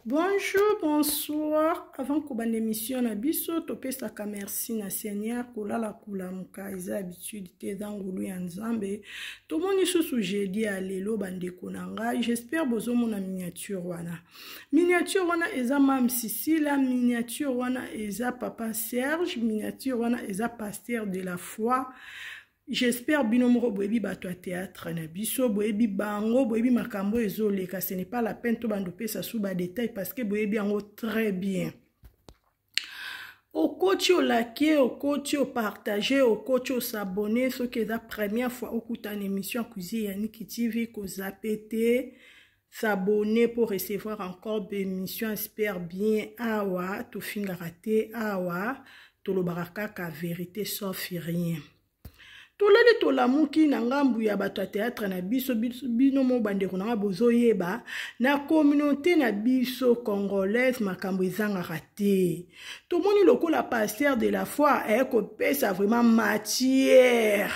Bonjour, bonsoir. Avant kobanda émission na biso, topesaka merci na Seigneur kolala kolamuka eza habitude te eza ngolu ya Nzambe. Tomoni susu jeudi ya lelo bandeko na ngai. J'espère bozomona miniature wana. Miniature wana eza Mam Sisila, miniature wana eza Papa Serge, miniature wana eza Pasteur de la foi. J'espère bino moko boyebi bato ya théâtre na biso, boyebi bango, boyebi makambo ezoleka. Ce n'est pas la peine to bando pesa sous ba détails parce que boyebi yango très bien. Okoti olake, okoti opartage, okoti osabonne soki eza première fois okutana émission ya Cuisine Yannick TV kozape te. S'abonner pour recevoir encore des émissions. Espère bien awa tofingaka te awa tolobaka kaka vérité sauf rien. Tolali tolamuki na ngambu ya bato ya théâtre na biso, bino mo bandeko na nga bozoyeba na communauté na biso congolaise makambo ezangaka te. Tomoni lokola pasteur de la foi aye kopesa vraiment matière.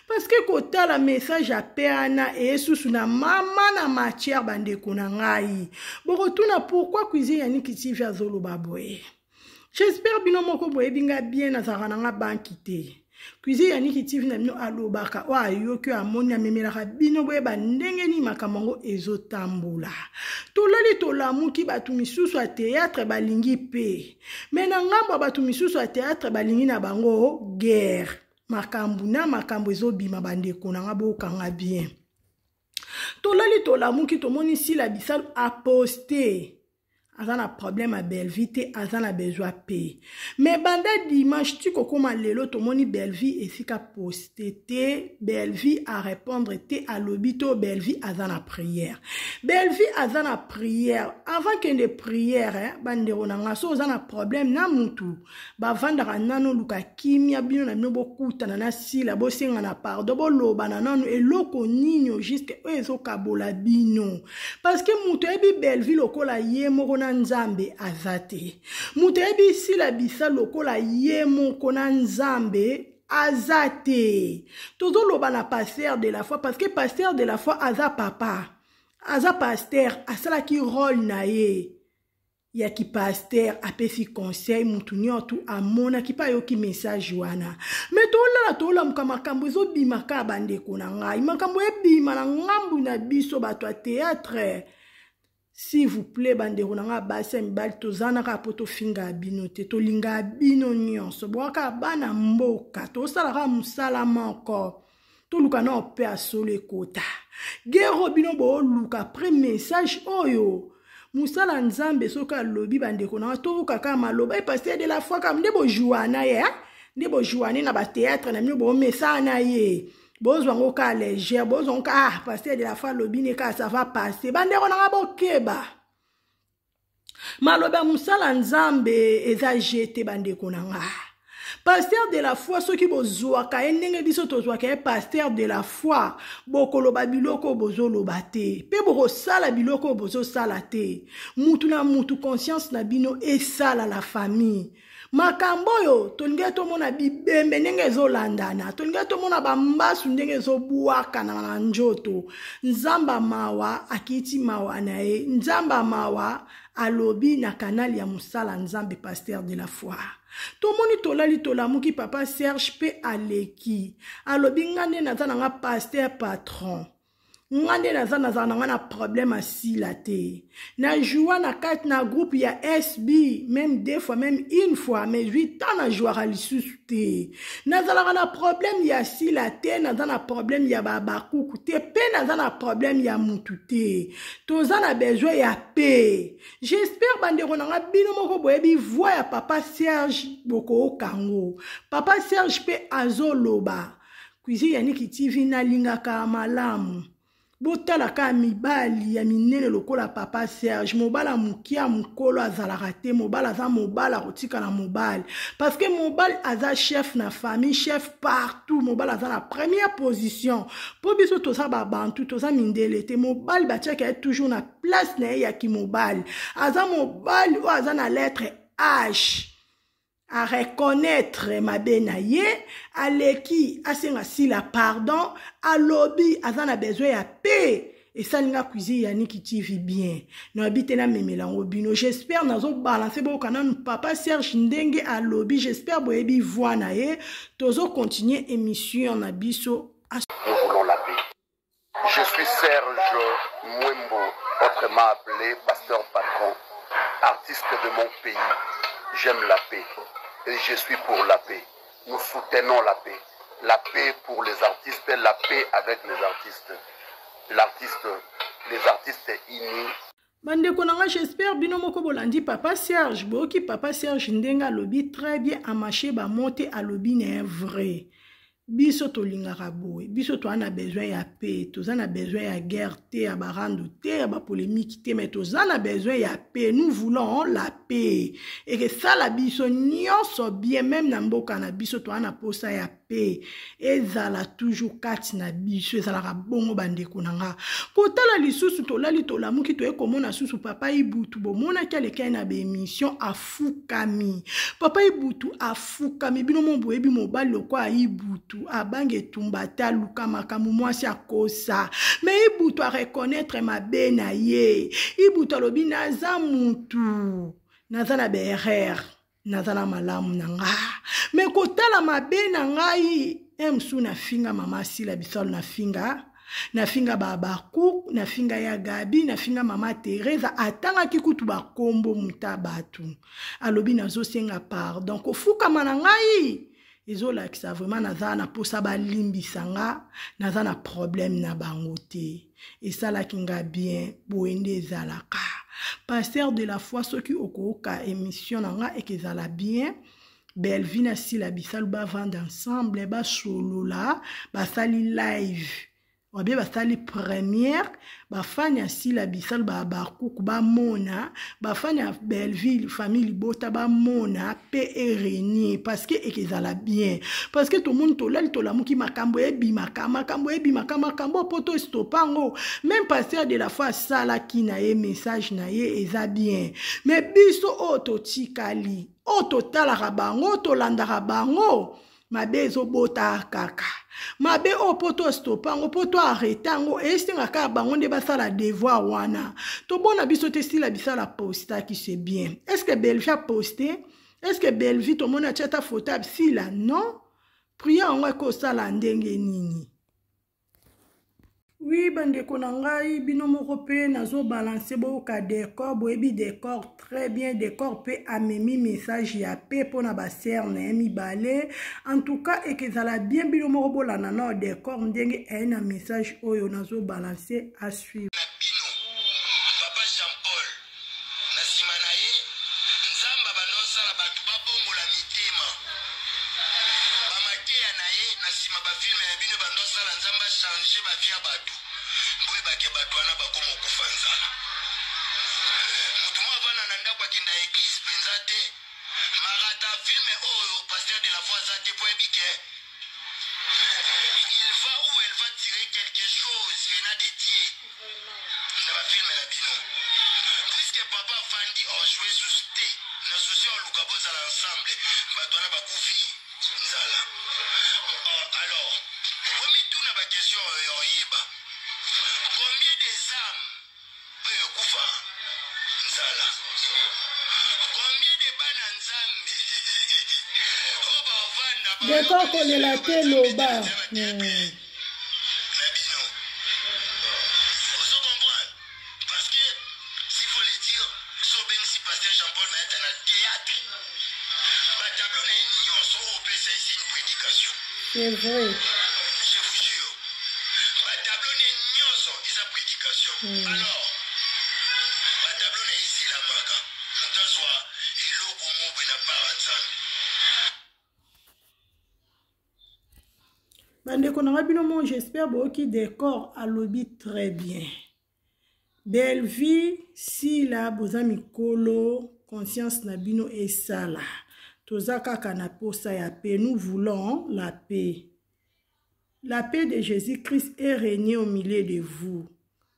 Parce que kotala message ya peana esusu na mama na matière bandeko na ngai. Bokotuna pourquoi Cuisine Yannick TV azoloba boye. J'espère bino moko boyebi nga bien nazalaka na nga banki te. Cuisine Yannick TV na bino alobaka oyo ayoki oyo amoni amemelaka bino boyeba ndenge nini makambo yango ezotambola. Tolali tolamuki bato misusu ya théâtre balingi pe. Mais na ngambo ya bato misusu ya théâtre balingi na bango guerre. Makambo na makambo ezobima bandeko na nga bokanga bien. Tolali tolamuki tomoni Sila Bisalu aposte. Aza na problème ya Bellevue te, aza na besoin pe. Mais banda dimanche ti kokoma lelo tomoni Bellevue esika poste te, Bellevue a répondre te, alobi to Bellevue aza na prière. Bellevue aza na prière. Avant kende prière, hein, bandeko na nga so oza na problème na mutu, bavandaka nano luka kimia bino na bino bokutana na Sila, bosenga na pardon, bolobana nano eloko nini au juste oyo ezokabola bino. Parce que mutu ayebi Bellevue lokola ye moko na Nzambe aza te. Mutu ayebi Sila Bisalu lokola ye moko na Nzambe aza te. Tozoloba na pasteur de la foi parce que pasteur de la foi aza papa, aza pasteur, asalaki rôle na ye ya ki pasteur, apesi conseil mutu nyonso amonaki pa ayoki message wana. Mais tolala tolamuka makambo ezobima kaka bandeko na ngai, makambo ebima na ngambu na biso bato ya théâtre. S'il vous plaît bandeko na ngai basi ya mibali, tozana kaka po tofinga bino te, tolinga bino nyonso, bwaka bana mboka, tosalaka mosala moko. Toluka na ope ya solo ekota. Gero bino booluka après message oyo. Mosala Nzambe soki alobi bandeko na toyoka kaka maloba e pasteur de la foi kaka nde bojouana na ye, hein? Nde bojouane na ba théâtre na bino bomesana na ye. Bozwa ngo kaka légère, bozwa ngo kaka, ah, pasteur de la foi alobi ne kaka ça va passer. Bandeko na nga bokeba. Maloba mosala Nzambe eza jete bandeko na nga. Pasteur de la foi soki bozwaka ye ndenge biso tozwaka ye pasteur de la foi, bokoloba biloko bozoloba te, pe bokosala biloko bozosala te. Mutu na mutu conscience na bino esala la famille. Makambo oyo tolingi tomona bibembe ndenge ezolandana, tolingi tomona bambasu ndenge ezobwakana na njoto. Nzamba mawa akiti mawa na ye, Nzamba mawa alobi na canal ya mosala Nzambe pasteur de la foi. Tomoni tolali tolamuki papa Serge pe aleki alobi nga nde naza na nga pasteur patron, nga nde naza nazala na nga na problème asila te. Na joua na kati na groupe ya SB même deux fois même une fois, mais 8 ans na jouaka lisusu te. Nazalaka na problème ya sila te, naza na problème ya babakuku te, pe naza na problème ya mutu te. Toza na besoin ya paix. J'espère bandeko na nga bino moko boyebi voix ya papa Serge bokookango. Papa Serge pe azoloba. Cuisine Yannick TV nalingaka malamu. Botala kaka mibali ya minene lokola papa Serge, mobala mokia mokolo azalaka te, mobala aza mobala akotikala mobali. Parce que mobali aza chef na famille, chef partout, mobali aza na première position. Po biso toza ba bantu, toza mindele te, mobali batiaka ye toujours na place na ye ya kimobali. Aza mobali oyo aza na lettre H. A reconnaître mabe na ye, aleki asenga Sila pardon, alobi aza na besoin ya paix. Esali nga cuisine ya Niki TV bien. Nayebi te namemela yango bino. J'espère nazo balancer boyoka nanu papa Serge ndenge alobi. J'espère boyebi voix na ye. Tozo continuer émission na biso. Nous voulons la paix. Je suis Serge Mwembo, autrement appelé pasteur patron, artiste de mon pays. J'aime la paix et je suis pour la paix. Nous soutenons la paix. La paix pour les artistes, la paix avec les artistes. L'artiste, les artistes unis. Bandeko na nga, j'espère bino moko bolandi papa Serge. Boyoki papa Serge ndenge alobi très bien, amache bamote, alobi na ye vrai. Biso tolingaka boye, biso toza na besoin ya paix, toza na besoin ya guerre te, ya barando te, ya bapolémique te, mais toza na besoin ya paix. Nous voulons la paix. Ekesala biso nyonso bien, même na mboka na biso toza na posa ya paix. Ezala toujours kati na biso, ezalaka bongo bandeko na nga. Kotala lisusu tolali tolamuki toye komona susu papa Ibutu, bomonaki alekaki na ba émission afukami. Papa Ibutu afukami, bino mo boyebi mobali lokola Ibutu abange etumba te, aluka makambo mwasi akosa. Mais Ibutu a reconnaître mabe na ye. Ibutu alobi naza mutu, naza na ba erreur, naza na malamu na nga. Mais kotala mabe na ngai, msu na finga mama Sila Bisalo, na finga, na finga ba Baku, na finga ya Gabi, na finga mama Teresa, atangaki kutu ba kombo muta batu. Alobi nazosenga pardon, kofukama na ngai ezolakisa vraiment naza na posa balimbisa nga, naza na problème na bango te. Esalaki nga bien, boye nde ezalaka. Pasteur de la foi, soki okoyoka émission na nga ekezala bien. Bellevue na Sila Bisalu bavanda ensemble, basolola, basali live. Wabe basali première, bafani ya Sila Bisalu ba bakuku bamona, bafani ya Bellevue famille libota bamona pe erenie parce que ekezala bien. Parce que tomoni tolali tolamuki makambo ebimaka, makambo ebimaka, makambo poto stopango. Même pasteur de la foi asalaki na ye message na ye eza bien. Mais biso oyo totikali, oyo totalaka bango, tolandaka bango, mabe ezobota kaka. Mabe oyo po to stopa yango, po to arrete yango, esenga kaka bango nde basala devoir wana. Tobona biso te Sila Bisala postaki, c'est bien. Est-ce que Bellevue a posté? Est-ce que Bellevue tomoni atia ta photo ya Sila? Non. Prière yango ekosala ndenge nini? Oui, bandeko na ngai, bino moko pe nazo balancer boyoka décor, boyebi décor très bien. Décor pe amemi message ya paix pona ba sœur na ye mibale. En tout cas, ekezala bien bino moko bolanda na décor ndenge aye na message oyo nazo balancer à suivre. Na bino, Papa Jean-Paul, na sima na ye, Nzambe abanda osala bato babongola mitema. Ba mateya na ye, na sima ba film na bino ebanda osala Nzambe a changer ba vie ya bato. Boyeba ke bato wana bakoma okufa nzala. Moto moko avanda na ndako akenda eglise penza te. Marata film oyo pasteur de la foi aza te po ayebi ke il va ou elle va tirer quelque chose venant de Dieu na ba film na bino. Puisque papa afandi en jouer sous te na souci ya oluka bozala ensemble, bato wana bakufi nzala. Oh, alors bomituna ba question oyo ya oyeba combien des âmes oyo ekufa nzala, combien de bana Nzambe oyo bavanda Décor kolela te loba. Na bino ozo comprendre parce que s'il faut le dire, so obengisi pasteur Jean-Paul Mayata na théâtre, ba tableau na ye nyonso oyo opesa ye, c'est une prédication. C'est vrai. Je vous jure, ba tableau na ye nyonso eza prédication. Alors ba tableau na ye ezelamaka moto azwa eloko moko boye na part ya Nzambe. Bandeko na nga bino mo, j'espère boyoki décor alobi très bien. Bellevue, Sila, boza mikolo, conscience na bino esala. Toza kaka na posa ya paix, nous voulons la paix. La paix de Jésus-Christ est régnée au milieu de vous.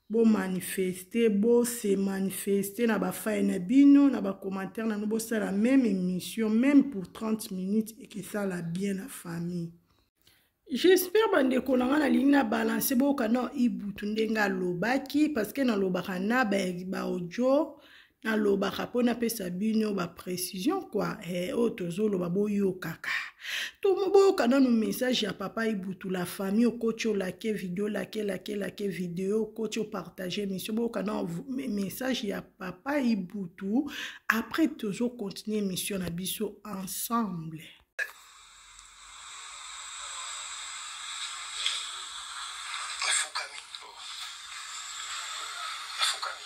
Bo manifester, bo se manifester na ba faille na bino, na ba commentaire na bo sala même émission, même pour 30 minutes et que ça la bien la famille. J'espère bandeko na nga nalingi na balance boyoka na Ibutu ndenge alobaki parce que nalobaka na ba, ba audio nalobaka mpo napesa bino ba précision quoi eh, oyo tozoloba boyokaka to boyoka nanu message ya papa Ibutu la famille okoti olake video lake lake lake video okoti opartage émission boyoka na message ya papa Ibutu après tozo continuer émission na biso ensemble. Nafukami. Nafukami.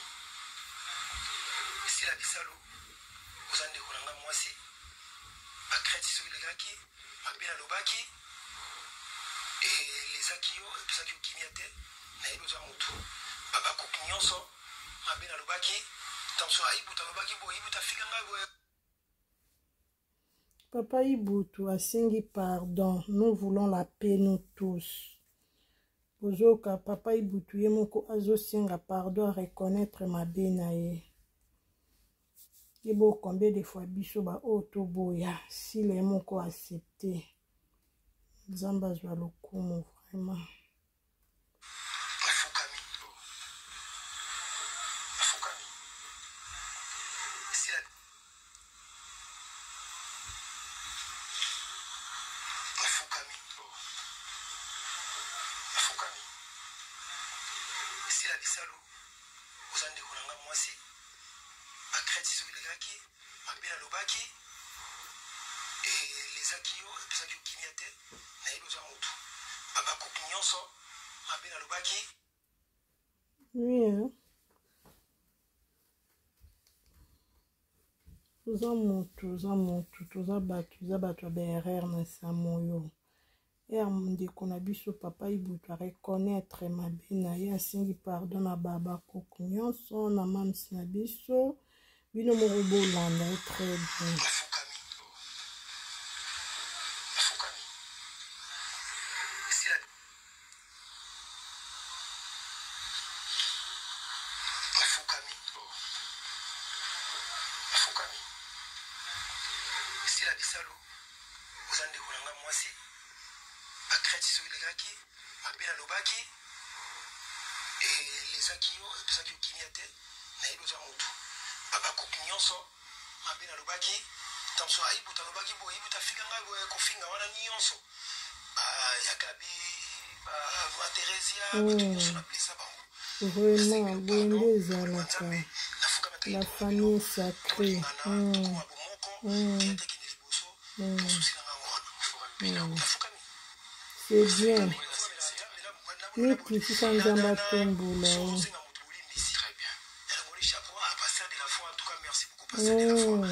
Esila Bisalu, oza ndeko na nga mwasi. Bakreti soki elekaki, mabe nalobaki, elezaki yo, epesaki yo kimia te. Nayebi oza motu. Babakuki nyonso, mabe nalobaki, ntango Ibutu alobaki boye, Ibutu afika ngai boye. Papa Ibutu asengi pardon, nous voulons la paix nous tous. Bozoka Papa Ibutu ye moko azosenga pardon a reconnaître mabe na ye. Ye bo combien de fois biso ba oyo toboya sila ye moko accepte. Nzambe azwa lokumu vraiment. Nafukami. Nafukami. Sila. Nafukami. Nafukami. Sila Bisalu, oza ndeko na nga mwasi. Bakreti soki elekaki, mabe nalobaki, elezaki yo, epesaki yo kimia te. Nayebi oza mutu. Ba coupe nyonso mabe nalobaki. Oui, hein? Toza mutu, toza mutu, toza bato, toza bato ya baerreur na samoyo. Er ndeko na biso papa Ibutu a reconnaître mabe na ye, asengi pardon na baba koko nyonso na mams na biso. Bino moko bolanda ye très bien. Nafukami. Nafukami. Esila. Nafukami. Nafukami. Esila Bisalu, oza ndeko na nga mwasi. Bakreti soki elekaki, mabe nalobaki, elezaki yo, epesaki yo kimia te. Nayebi oza mutu. Babakuki nyonso mabe nalobaki, ntango mosusu Ibutu alobaki boye, Ibutu afika ngai boye, kofinga wana nyonso ba ya Gabi, ba ma Theresia, bato nyonso na blessa bango. Vraiment, boye nde ezalaka. La famille sacrée. Mm. Mm. Mm. C'est bien. Mikitisa Nzambe atombola yo. Mm.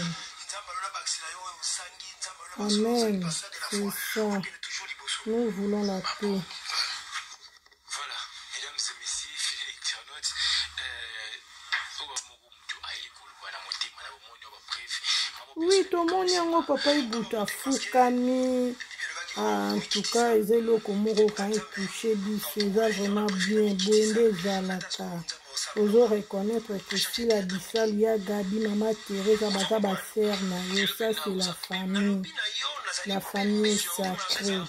Amen. C'est ça. Nous voulons la paix. Voilà, mesdames et messieurs, fidèles internautes, oyo moko moto aye koloba na motema na bomoni oyo babref. Oui, tomoni yango papa Ibutu afukami. Ah, en tout cas eza eloko moko kan etouche biso, eza vraiment bien boye nde ezalaka. Ozo reconnaître que Sila Bisalu ya Gabi, mama Teresa baza ba sœur na yo, ça c'est la famille. La famille est sacrée.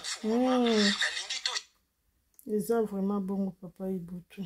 Eza vraiment bongo papa Ibutu.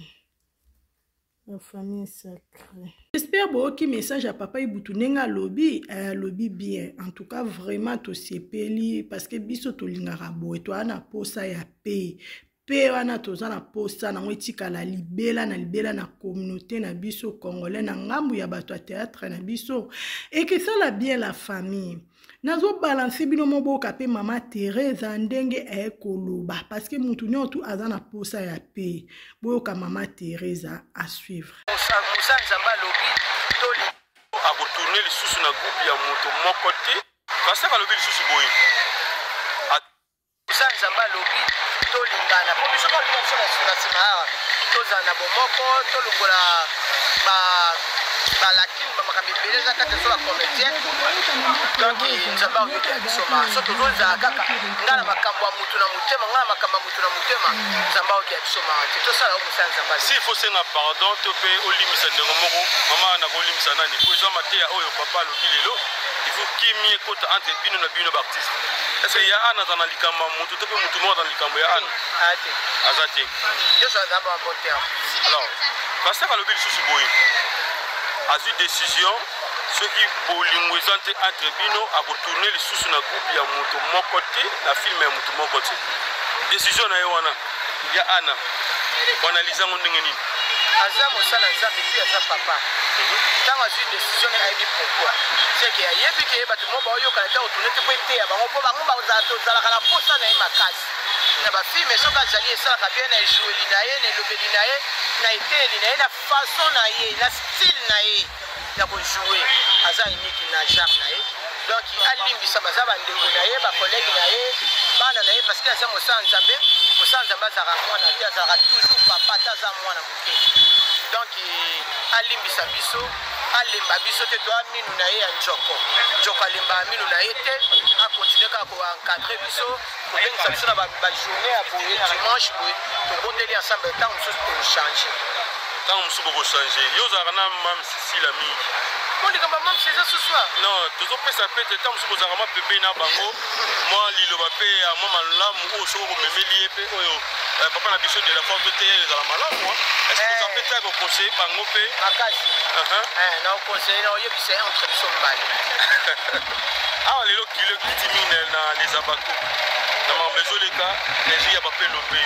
La famille est sacrée. J'espère boyoki message ya papa Ibutu ndenge alobi, alobi bien. En tout cas vraiment tosepeli parce que biso tolingaka boye, toza na posa ya paix. Paix wana toza na posa nango etikala libela na libela na communauté na biso congolais, na ngambu ya bato ya théâtre na biso. Ekesala bien la famille. Nazo balancer bino moboka pe mama Teresa ndenge aye koloba parce que mutu nyonso aza na posa ya paix. Boyoka mama Teresa à suivre. Musa Nzambe alobi toli akotourne lisusu na groupe ya moto moko te. Pasteur alobi lisusu boye. Musa Nzambe alobi tolingana po biso tolingana biso na nsima awa tozala na bomoko, tolongola ba Balakine bamakambo ebele eza kati biso bacomédien. Donc Nzambe akoyokela biso ma so tozozala kaka ngai na makambo ya motu na motema, ngai na makambo ya motu na motema, Nzambe akoyokela biso mawa te. Tosala yo mosala Nzambe. Si faut senga pardon to mpe olimbisa ndenge moko, mama, nakolimisa nani? Po eza mateya oyo papa alobi lelo, il faut kimia ekota entre bino na bino baartiste. Est ce que ya Ana aza na likambo ya motu to mpe motu moko aza na likambo ya Ana? Ate. Aza te. Nyonso aza ba bon terme. Alors pasteur alobi lisusu boye, azwi décision, soki bolingo eza te entre bino, akotourne lisusu na groupe ya moto moko te, na film ya moto moko te. Décision na ye wana ya Ana, oanalyse yango ndenge nini? Aza mosala Nzambe mpe aza papa. Ntango azwi décision ne, ayebi pourquoi. Seke ayebi ke bato mo baoyokana te, otourne te mpo eteya bango, mpo bango tozalaka na posa na ye makasi na bafilme. Soki azali, esalaka bien na ejoueli na ye, na elobeli na ye, na eteyeli na ye, na façon na ye, na style na ye ya kojoue. Aza unique na genre na ye. Donc alimbisa, baza bandeko na ye, bacollègue na ye, bana na ye, parce que aza mosala Nzambe. Mosala Nzambe azalaka mwana te, azalaka toujours papa, ata aza mwana moke. Donc alimbisa biso, alemba biso te. Toa minu na ye ya njoko njoko, alembaka minu na ye te. Akontinue kaka koencadre biso, kobengisa biso na bajournée ya boye, dimanche boye, tobondeli ensemble. Ntango mosusu tochange. Ntango mosusu bokochange. Yo ozalaka na Mame Sisila mingi. Po likambo ya Mamsi eza susu. Non, tozopesa pe te. Ntango mosusu bozalaka mwa pembeni na bango, mwa liloba mpe ya mwa malamu oyo soki okomemeli ye mpe oyo papa na biso de la foi to te, ezala malamu. Est ce que oza mpe te koconseille bango mpe? Makasi. Na oconseille, na oyebisa ye entre biso mibale. Awa lelo kilo ekiti mingi na les Abaku, na makambo ezoleka na ya bapelombe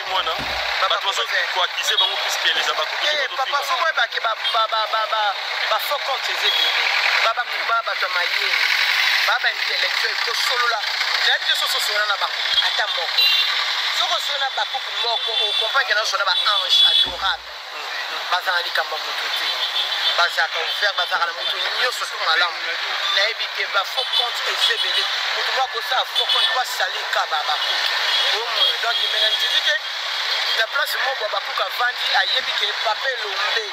mwana bato bazokoakize bango puisque les Abaku. Papa, faut koyebake bafaux compte eza ebele. Babaku baa bato ya mayele, baa baintellectuel. Kosolola, nayebi te soso osola na bakuku ata moko. Soki osola na bakuku moko, okomprendre ke nazosola baange adorable. Bazala na likambo ya motu te, bazalaka ouvert, bazalaka na motu nyonso to malamu. Nayebi te, bafaux compte eza ebele. Motu moko akosala faux compte po asalika bakuki omona. Donc me na ndimi te na place moko bakuka avandi, ayebi ke papa Elombe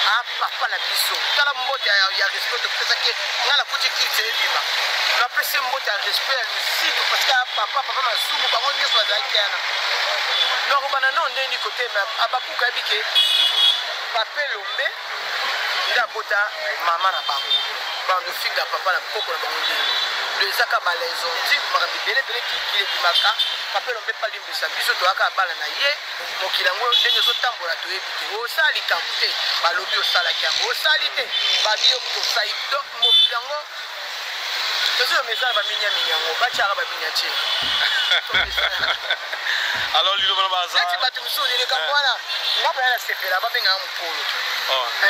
a papa na biso. Tala mbote ya respect topesaki. Ngai nakuti kiti ebima, napesi mbote ya respect ya luzitu, parce que papa, papa Masumu, bango nyonso bazalaki wana. Nakobana no ndeni kote abakuka, ayebi ke papa Elombe nde abota mama na bango. Bando finga papa na koko na bango ndeni do ezaka balaison ti makambo ebele ebele kikili ebimaka. Papa Elombe palimbisa biso, toyaka bana na ye. Mokili yango ndenge ezotambola, toyebi te. Osala likambo te, balobi osalaki yango. Osali te, babi yo moto osali. Donc mokili yango tozoyoma, eza na baminiamini yango, batiaka baminiature. Alors liloba na baza Neti bato mosusu likambo wana, nga mpena nasepela babengaka mokolo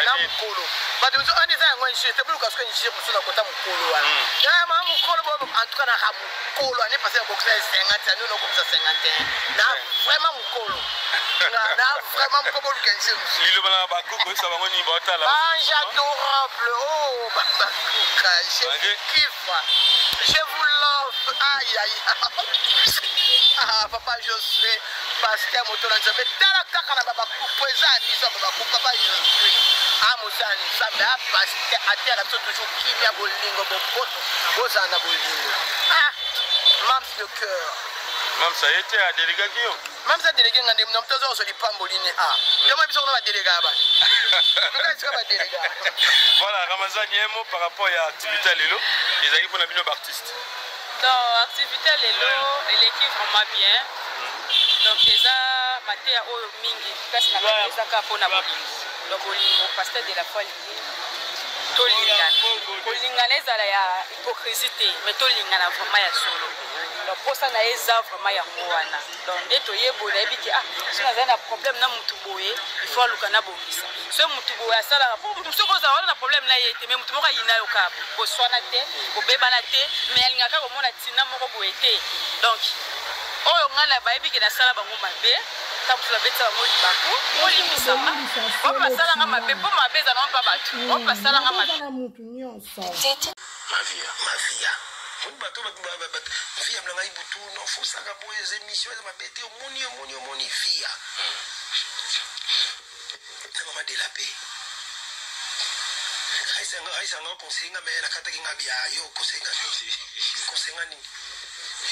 na mokolo. Bato mosusu wana eza yango injure te. Boluka soki injure mosusu na kota mokolo wana ya maa mokolo. En tout cas naka mokolo année passée nakokisa 50, ano nakokisa 51. Na vraiment mokolo, na vraiment mokolo, boluka injure mosusu. Liloba na bakuku, oyebisa bango nini baotala? Ange adorable, oh bakuka, je kiffe, je vous love. Aïe aïe, ah papa Josué, pasteur moto na Nzambe, tala kaka na babakuku, eza ya biso ya babakuku. Papa Josué a mosala Nzambe, a pasteur, ateyaka biso toujours kimia, bolingo, boboto, bozala na bolingo. Ah mams de cœur. Mams aye te, adelegaki yo. Mams adelege nga nde na moto aza kozwa lipamboli ne. A yo biso kuna badelega ya bato, luka esika badelega. Voilà, Ramazani, un mot par rapport ya activité ya lelo ezalaki mpona bino baartiste. Donc activité lelo eleki vraiment bien. Donc eza mateya oyo mingi place na kati eza kaka mpona bolingo. Donc bolingo, pasteur de la foi alingi tolingana. Kolingana ezala ya hypocrisie te, mais tolingana vraiment ya solo. Donc mposa na ye eza vraiment yango wana. Donc nde toyeboye, nayebi ke ah, soki nazali na problème na mutu boye, il faut aluka nabongisa. So mutu boye asalaka po mutu, soki ozala wana na problème na ye te, mais mutu moko ayina yo kaka, boswana te, bobebana te, mais alingaka komona ntina moko boye te. Donc oyo ngai na bayebi ke nasala bango mabe, ntango mosusu babetisa bango libaku, olimbisanga. Oyo basalanga mabe, mpo mabe eza nango mpa bato oyo basalanga mabe. Na mutu nyonso. Mavia, mavia, moni bato via na ngai butu non, fosaka boye, eza émission, eza mabe te. Omoni, omoni, omoni via na mama de la paix. Raisa nga conseille nga mais nakataki nga bia yo conseille nga conseille nga nini?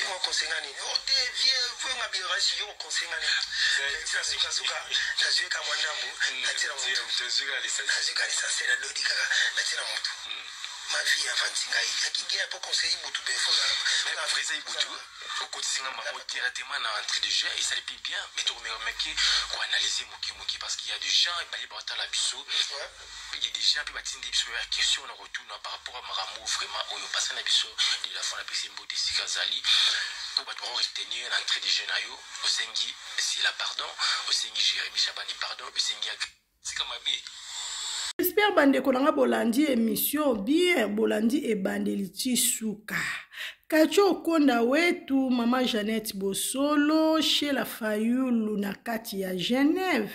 Yo conseille nga nini? Oh te vieux vieux nga bia Raisa yo conseille nga nini? Tina suka suka nazwi ka mwa ndambu natie na mutu. Nazwi ka lisanse na dodi kaka natie na mutu. Ma vie avandi ngai yaki bien po conseiller butu be faut na vrai butu okotisi nga bango directement na entrée de jeu esali mpe bien, mais tokomeka koanalyse moke moke parce qu'il y a des gens ebali baotala biso, il y a des gens mpe batindi biso ya question na kotuna par rapport à makambo vraiment oyo pasa na biso de la foi. Napesi mbote esika azali mpo bato bako retenir na entrée de jeu na yo: osengi Sila pardon, osengi Jérémi Chabani pardon, osengi sika mabe. J'espère bandeko na nga bolandi émission bien, bolandi ebandeli ti suka. Kacho Okonda wetu, mama Jeannette Bosolo, Shela Fayulu na kati ya Genève.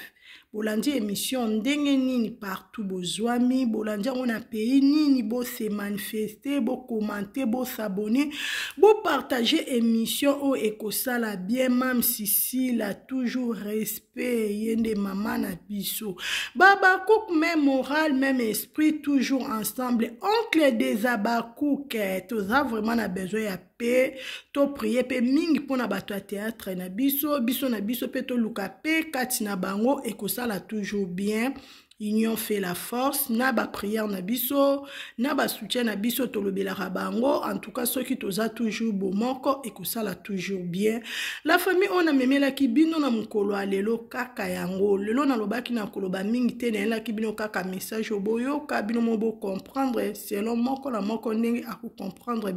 Bolandi émission ndenge nini partout bozwami, bolandi yango na pays nini, bose manifeste, bokommente, bosabone, bopartage émission oyo ekosala bien. Mam Sisila, toujours respect, ye nde mama na biso. Babakouk, même moral, même esprit, toujours ensemble. Oncle des Abakouk, toza vraiment na besoin ya mpe toprie mpe mingi mpona bato ya théâtre na biso, biso na biso mpe toluka mpe kati na bango, ekosala toujours bien. Union fait la force. Na baprière na biso, na basoutien na biso, tolobelaka bango. En tout cas, soki toza toujours bomoko, ekosala toujours bien. La famille, oyo namemelaki bino na mokolo ya lelo kaka yango. Lelo nalobaki na koloba mingi te, nayelaki bino kaka message oyo boyoka bino mo bocomprendre selon moko na moko ndenge akocomprendre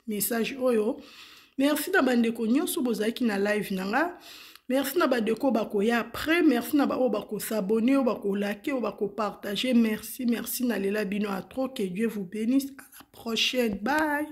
message oyo. Merci na bandeko nyonso bozalaki na live na nga. Merci na bandeko bakoya après. Merci na baoyo bakosabone, oyo bakolike, oyo bakopartage. Merci, merci, nalela bino à trop. Que Dieu vous bénisse. À la prochaine, bye.